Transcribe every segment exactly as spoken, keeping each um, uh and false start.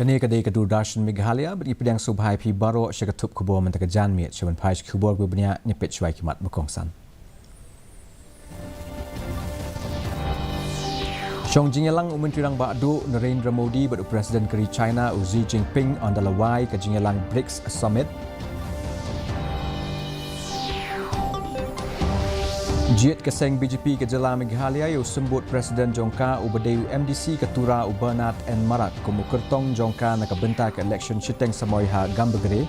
Kane ka dei ka Doordarshan Meghalaya, bad ngi pdiang sngewbha ïa phi baroh sha ka thup khubor mynta ka janmiet. Sha ban phai sha ki khubor kiba bniah, ngin peit shuwa ïa ki mat ba kongsan. Shong jingïalang u Myntri Rangbah Duh Narendra Modi bad u President ka ri China u Xi Jinping ynda la wai ka jingïalang BRICS Summit. Jied ka seng B J P ka jylla Meghalaya ïa u symbud President jong ka uba dei u M D C ka Tura u Bernard N Marak kum u kyrtong jong ka na ka bynta ka election shiteng samoi ha Gambegre.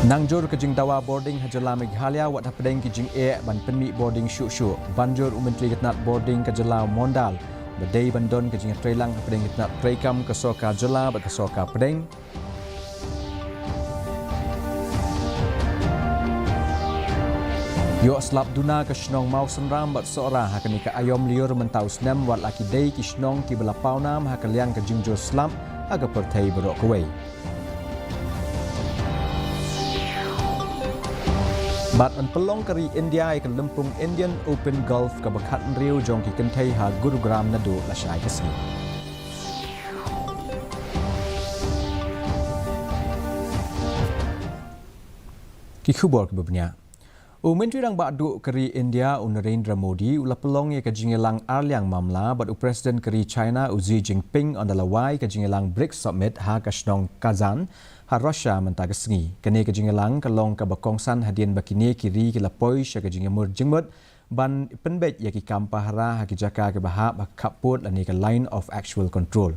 Nangjur ka jingdawa bording ha jylla Meghalaya, wat hapdeng ki jingeh ban pynmih bording shuh shuh. Ban jur u Myntri ka tnat bording ka jylla u Mondal ba dei ban don ka jingïatreilang hapdeng ka tnat treikam ka sorkar jylla bad ka sorkar pdeng. Ïoh slap duna ka shnong Mawsynram bad Sohra ha kane ka aïom lyiur mynta u snem, wat la ki dei ki shnong kiba la paw nam ha ka liang ka jingjur slap ha ka pyrthei baroh kawei. Bad yn pynlong ka ri India ïa ka lympung Indian Open Golf kaba khathynriew jong ki kynthei ha Gurugram naduh lashai ka sngi. Ki khubor kiba bniah. U Myntri Rangbah Duh ka ri India u Narendra Modi u la pynlong ïa ka jingïalang arliang mamla bad u President ka ri China u Xi Jinping ynda la wai ka jingïalang BRICS Summit ha ka shnong Kazan ha Russia mynta ka sngi. Kane ka jingïalang ka long kaba kongsan hadien ba kine ki ri ki la poi sha ka jingïamur jingmut ban pynbeit ïa ki kam pahara ha ki jaka kiba hap ha ka khappud lane ka Line of Actual Control.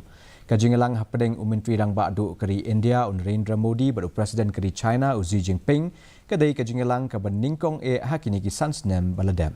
Ka jingïalang hapdeng u Myntri Rangbah Duh ka ri India u Narendra Modi bad u President ka ri China u Xi Jinping ka dei ka jingïalang kaba nyngkong eh ha kine ki san snem ba la dep.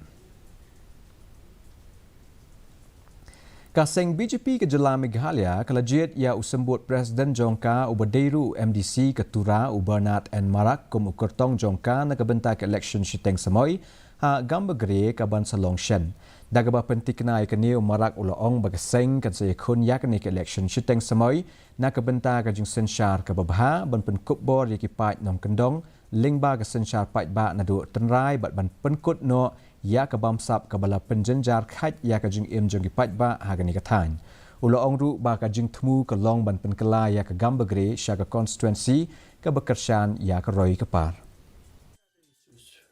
Ka seng B J P ka jylla Meghalaya ka la jied ïa u symbud President jong ka uba dei ruh u M D C ka Tura u Bernard N Marak kum u kyrtong jong ka na ka bynta ka election shiteng samoi ha Gambegre kaban sa long shen. Da kaba pyntikna ïa kane u Marak u la ong ba ka seng kan sa ïakhun ïa kane ka election shiteng samoi na ka bynta ka jingsynshar kaba bha ban pynkupbor ïa ki paid nongkyndong lyngba ka synshar paidbah naduh tynrai bad ban pynkut noh ïa ka bamsap kaba la pynjynjar khait ïa ka jingim jong ki paidbah ha kane ka thaiñ. U la ong ruh ba ka jingthmu ka long ban pynkylla ïa ka Gambegre sha ka constituency kaba kyrshan ïa ka roi ka par.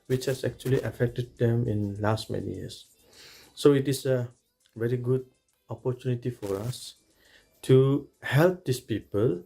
Which has actually affected them in last many years. So it is a very good opportunity for us to help these people.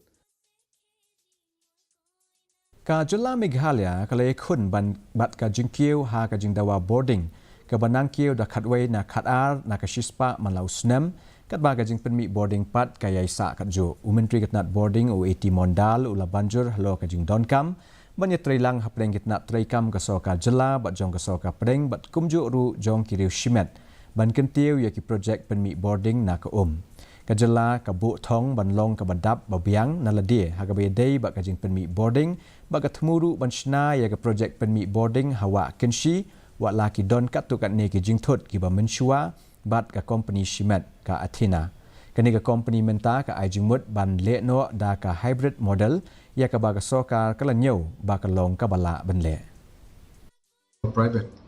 Ka jylla Meghalaya ka la ïakhun ban bad ka jingkiew ha ka jingdawa bording kaba nang kiew da khatwei na khatar na ka shispah man la u snem, katba ka jingpynmih bording pat ka ïai sah katjuh. U Myntri ka tnat bording u A T Mondal u la ban jur halor ka jingdonkam ban ïatreilang hapdeng ki tnat treikam ka sorkar jylla bad jong ka sorkar pdeng bad kumjuh ruh jong ki riew shimet ban kyntiew ïa ki projek pynmih bording na ka um. Ka jylla ka buh thong ban long kaba dap ba biang na lade ha kaba ïadei bad ka jingpynmih bording bad ka thmu ruh ban shna ïa ka projek pynmih bording ha Wah Kynshi, wat la ki don katto katne ki jingthut kiba mynshuwa bad ka kompani shimet ka Athena. Kane ka kompani mynta ka ai jingmut ban leh noh da ka hybrid model ïa kaba ka sorkar ka la ñiew ba ka long kaba lah ban leh. Private.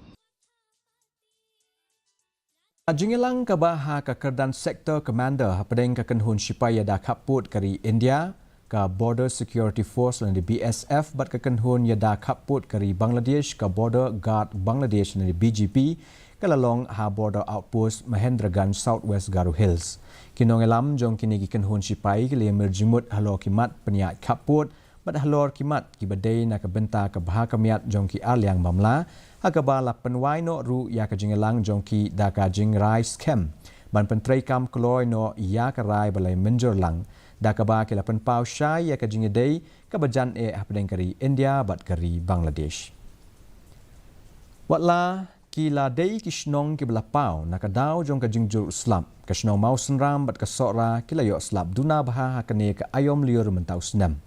Ka jingïalang kaba ha ka kyrdan Sector Commander hapdeng ka kynhun shipai ïada khappud ka ri India ka Border Security Force lane B S F bad ka kynhun ïada khappud ka ri Bangladesh ka Border Guard Bangladesh lane B G B ka la long ha Border Outpost Mahendraganj, South West Garo Hills. Ki nongïalam jong kine ki kynhun shipai ki la ïamir jingmut halor ki mat pynïaid khappud bad halor ki mat kiba dei na ka bynta ka bha ka miat jong ki arliang mamla, ha kaba la pynwai noh ruh ïa ka jingïalang jong ki da ka jingrai skhem ban pyntreikam kloi noh ïa ka rai ba la mynjur lang, da kaba ki la pynpaw shai ïa ka jingïadei kaba jan eh hapdeng ka ri India bad ka ri Bangladesh. Wat la ki la dei ki shnong kiba la paw na ka daw jong ka jingjur u slap, ka shnong Mawsynram bad ka Sohra ki la ïoh slap duna bha ha kane ka aïom lyiur mynta u snem.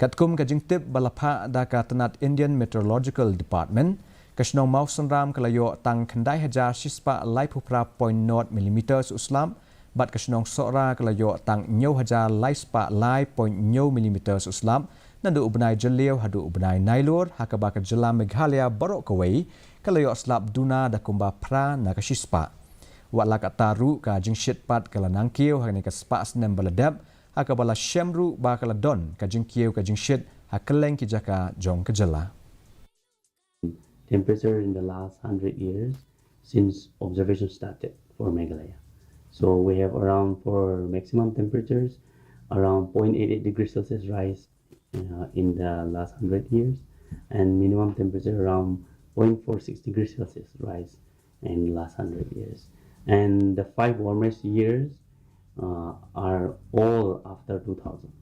Katkum ka jingtip ba la phah da ka tnat Indian Meteorological Department, ka shnong Mawsynram ka la ïoh tang khyndai hajar shispah laiphew phra point nod millimeters u slap, bad ka shnong Sohra ka la ïoh tang hynñiew hajar laispah lai point hynñiew millimeters u slap naduh u bnai Jylliew haduh u bnai Nailur, ha kaba ka jylla Meghalaya baroh kawei ka la ïoh slap duna da kumba phra na ka shispah. Wat la katta ruh ka jingshit pat ka la nangkiew ha kane ka spah snem ba la dep, ha kaba la shem ruh ba ka la don ka jingkiew ka jingshit ha kylleng ki jaka jong ka jylla. Temperature in the last hundred years since observation started for Meghalaya. So we have around, for maximum temperatures, around zero point eight eight degrees Celsius rise uh, in the last hundred years, and minimum temperature around zero point four six degrees Celsius rise in the last hundred years. And the five warmest years uh, are all after two thousand.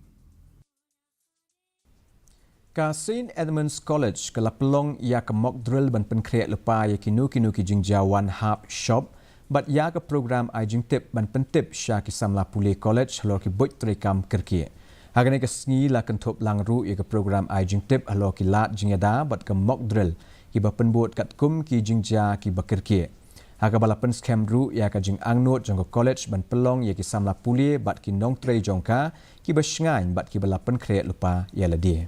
Ka Saint Edmund's College ka la pynlong ïa ka mock drill ban pynkhreh lypa ïa kino kino ki jingjia wan hap shop bad ïa ka program ai jingtip ban pyntip sha ki samla pule college halor ki buit treikam kyrkieh. Ha kane ka sngi la kynthup lang ruh ïa ka program ai jingtip halor ki lad jingïada bad ka mock drill kiba pynbud katkum ki jingjia kiba kyrkieh. Ha kaba la pynskhem ruh ïa ka jingangnud jong ka college ban pynlong ïa ki samla pule bad ki nongtrei jong ka kiba shngaiñ bad kiba la pynkhreh lypa ïa lade.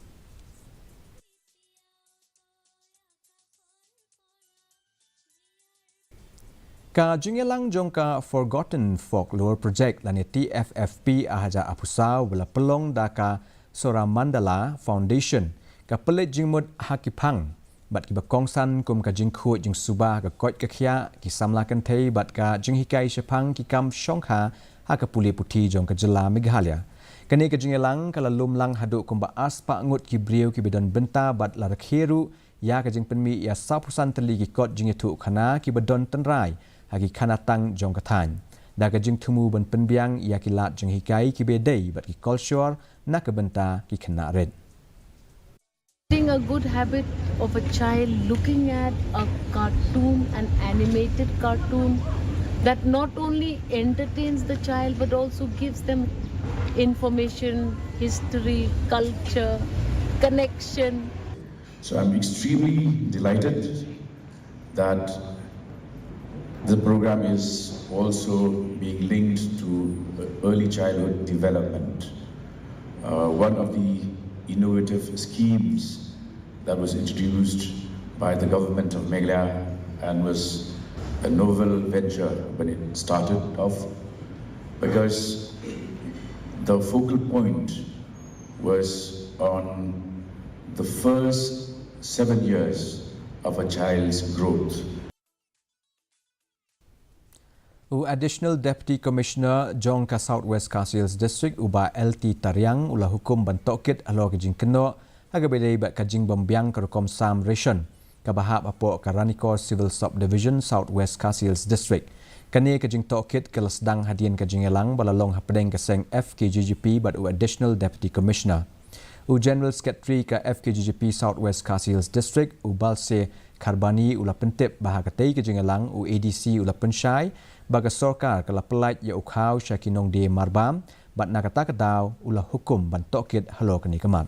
Ka jingïalang jong ka Forgotten Folklore Project lane T F F P arhajar arphew saw ba la pynlong da ka Soramandala Foundation ka pynleit jingmut ha ki phang bad kiba kongsan kum ka jingkhuid jingsuba, ka koit ka khiah, ki samla kynthei bad ka jinghikai shaphang ki kam shongkha ha ka pule puthi jong ka jylla Meghalaya. Kane ka jingïalang ka la lum lang haduh kumba arspah ngut ki briew kiba don bynta bad la rakhe ruh ïa ka jingpynmih ïa sawphew san tylli ki kot jingïathuhkhana kiba don tynrai ha ki khana tang jong ka thaiñ, da ka jingthmu ban pynbiang ïa ki lad jinghikai kiba dei bad ki kolshor na ka bynta ki khynnah rit. Building a good habit of a child looking at a cartoon, an animated cartoon that not only entertains the child but also gives them information, history, culture, connection. So I'm extremely delighted that the program is also being linked to early childhood development. Uh, one of the innovative schemes that was introduced by the government of Meghalaya and was a novel venture when it started off, because the focal point was on the first seven years of a child's growth. U Additional Deputy Commissioner jong ka South West Khasi Hills District, u Bah L T Tariang, u la hukum ban tohkit halor ka jingkynnoh ha kaba ïadei bad ka jingbym biang ka rukom sam ration kaba hap hapoh ka Ranikor Civil Subdivision, South West Khasi Hills District. Kane ka jingtohkit ka la sdang hadien ka jingïalang ba la long hapdeng ka seng F K J G P bad u Additional Deputy Commissioner. U General Secretary ka F K J G P South West Khasi Hills District, u Balse Kharbani, u la pyntip ba ha katei ka jingïalang u A D C u la pynshai ba ka sorkar ka la pyllait ïa u khaw sha ki nongdie marbam bad na kata ka daw u la hukum ban tohkit halor kane ka mat.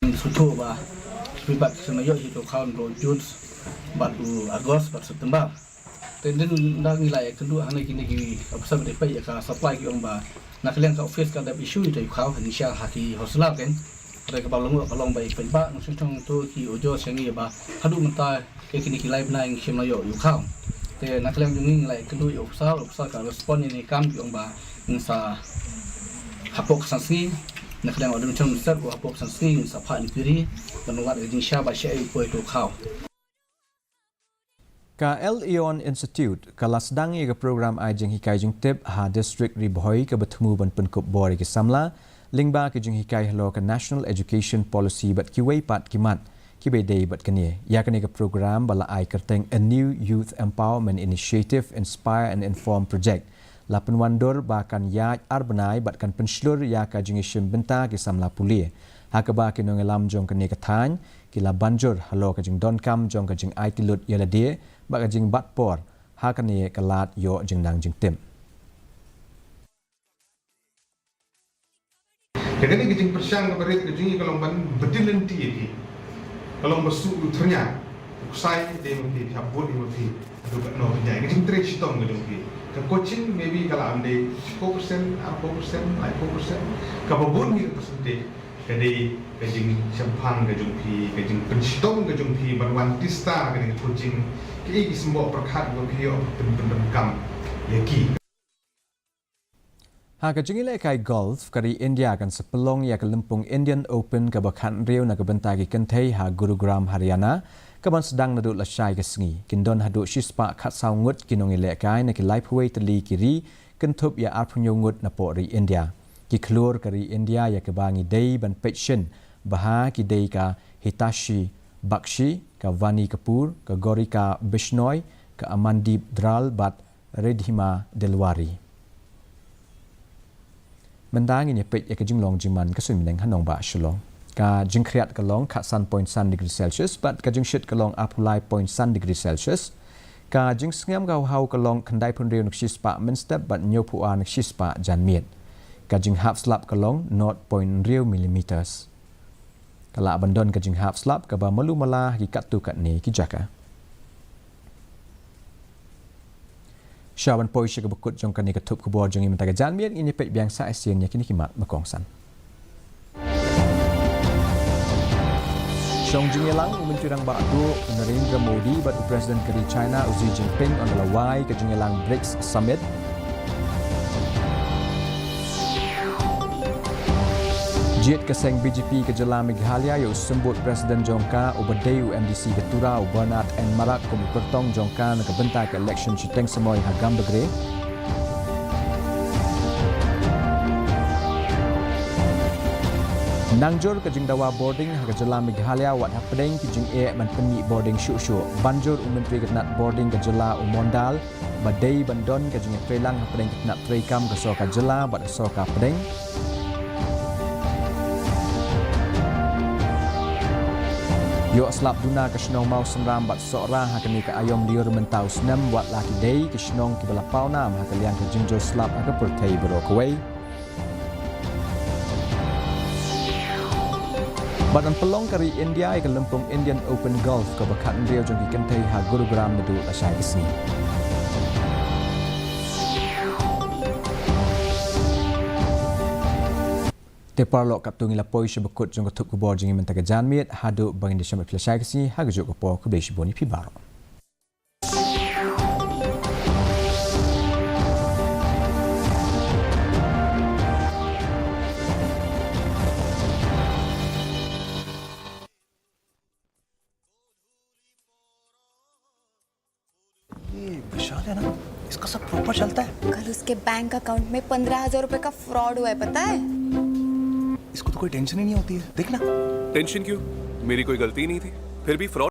Sngewthuh ba shu pynbeit sngewthuh ïa u khaw naduh June bad u August bad September. Te hadien da ngi la ïakynduh hangne kine ki officer ba dei peit ïa ka supply ki ong ba na ka liang ka office ka dep issue ïa u khaw, ngi share ha ki wholesaler kein. Hynrei kaba long ka long ba i paidbah nongshong shnong to ki ujor sha ngi ba haduh mynta ïa kine ki lai bnai ngi shim la ïoh ïa u khaw. Te na ka liang jong ngi ngi la ïakynduh ïa u officer, u officer ka respond ïa kane ka kam, ki ong ba ngin sa hapoh ka san sngi, na ka liang u Additional Minister u hapoh ka san sngi ngin sa phah inquiry ban wad ïa ka jingshai ba shaei u poi ïa u khaw. Ka El Elyon Institute ka la sdang ïa ka program ai jinghikai jingtip ha District Ri Bhoi kaba thmu ban pynkup bor ïa ki samla lyngba ka jinghikai halor ka National Education Policy bad kiwei pat ki mat kiba ïadei bad kane. Ïa kane ka program ba la ai kyrteng A New Youth Empowerment Initiative Inspire and Inform Project la pynwandur ba kan ïaid ar bnai bad kan pynshlur ïa ka jingïashim bynta ki samla pule. Ha kaba ki nongïalam jong kane ka thaiñ ki la ban jur halor ka jingdonkam jong ka jingaiti lut ïa lade bad ka jingbat por ha kane ka lad ïoh jingnang jingtip. Te kane ka jingpyrshang kaba rit ka jong ngi ka long ban btin lynti ïa ki. Ka long ba shu u thyrnia u ksai dei ma phi, phi hap bud dei ma phi. Haduh katno phi jai, ka jingtrei shitom ka jong phi. Ka coaching maybe ka la am dei shiphew percent, arphew percent, laiphew percent. Kaba bun hi ka percentage. Ka dei ka jingshemphang ka jong phi, ka jingpynshitom ka jong phi ban wan tista ka dei ka coaching. Ki ei ki symboh pyrkhat ba phi ïoh pynpyndonkam ïa ki. Ha ka jingïalehkai golf, ka ri India kan sa pynlong ïa ka lympung Indian Open kaba khathynriew na ka bynta ki kynthei ha Gurugram, Haryana, kaban sdang naduh lashai ka sngi. Kin don haduh shispah khatsaw ngut ki nongïalehkai na ki laiphew wei tylli ki ri, kynthup ïa arphew hynñiew ngut napoh ri India. Ki khlur ka ri India ïa kaba ngi dei ban peit shisha bha ki dei ka Hitashi Bakshi, ka Vaani Kapoor, ka Gorika Bishnoi, ka Amandeep Dhral bad Riddhima Dilwari. Mynta ngin ïa peit ïa ka jinglong jingman ka suiñ bneng ha nongbah Shillong. Ka jingkhriat ka long khatsan point san degree Celsius bad ka jingshit ka long arphew lai point san degree Celsius. Ka jingsngem ka haw ka long khyndaiphew hynriew na ka shispah mynstep bad hynñiewphew ar na ka shispah janmiet. Ka jinghap slap ka long nought point hynriew millimeters. Ka lah ban don ka jinghap slap kaba malu mala ha ki katto katne ki jaka. Sha ban poi sha kaba kut jong kane ka thup khubor jong ngi mynta ka janmiet, ngin ïa peit biang sa shisien ïa kine ki mat ba kongsan. Shong jingïalang u Myntri Rangbah Duh u Narendra Modi bad u President ka ri China u Xi Jinping ynda la wai ka jingïalang BRICS Summit. Jied ka seng B J P ka jylla Meghalaya ïa u symbud President jong ka uba dei u M D C ka Tura u Bernard N Marak kum u kyrtong jong ka na ka bynta ka election shiteng samoi ha Gambegre. Nangjur ka jingdawa boarding ha ka jylla Meghalaya, wat hapdeng ki jingeh ban pynmih boarding shuh shuh. Ban jur u Myntri ka tnat boarding ka jylla u Mondal ba dei ban don ka jingïatreilang hapdeng ka tnat treikam ka sorkar jylla bad ka sorkar pdeng. Ïoh slap duna ka shnong Mawsynram bad Sohra ha kane ka aïom lyiur mynta u snem, wat la ki dei ki shnong kiba la paw nam ha ka liang ka jingjur slap ha ka pyrthei baroh kawei. Bad yn pynlong ka ri India ïa ka lympung Indian Open Golf kaba khathynriew jong ki kynthei ha Gurugram naduh lashai ka sngi. Te paralok, katto ngi la poi sha ba kut jong ka thup khubor jong ngi mynta ka janmiet, haduh ba ngin ïa shim bad phi lashai ka sngi, ha kajuh ka por khublei shibun ïa phi baroh. ये विशाल है ना, इसका सब प्रॉपर चलता है। कल उसके बैंक अकाउंट में पन्द्रह हज़ार रुपए का फ्रॉड हुआ है, पता है? इसको तो कोई टेंशन ही नहीं होती है, देख ना। टेंशन क्यों? मेरी कोई गलती नहीं थी, फिर भी फ्रॉड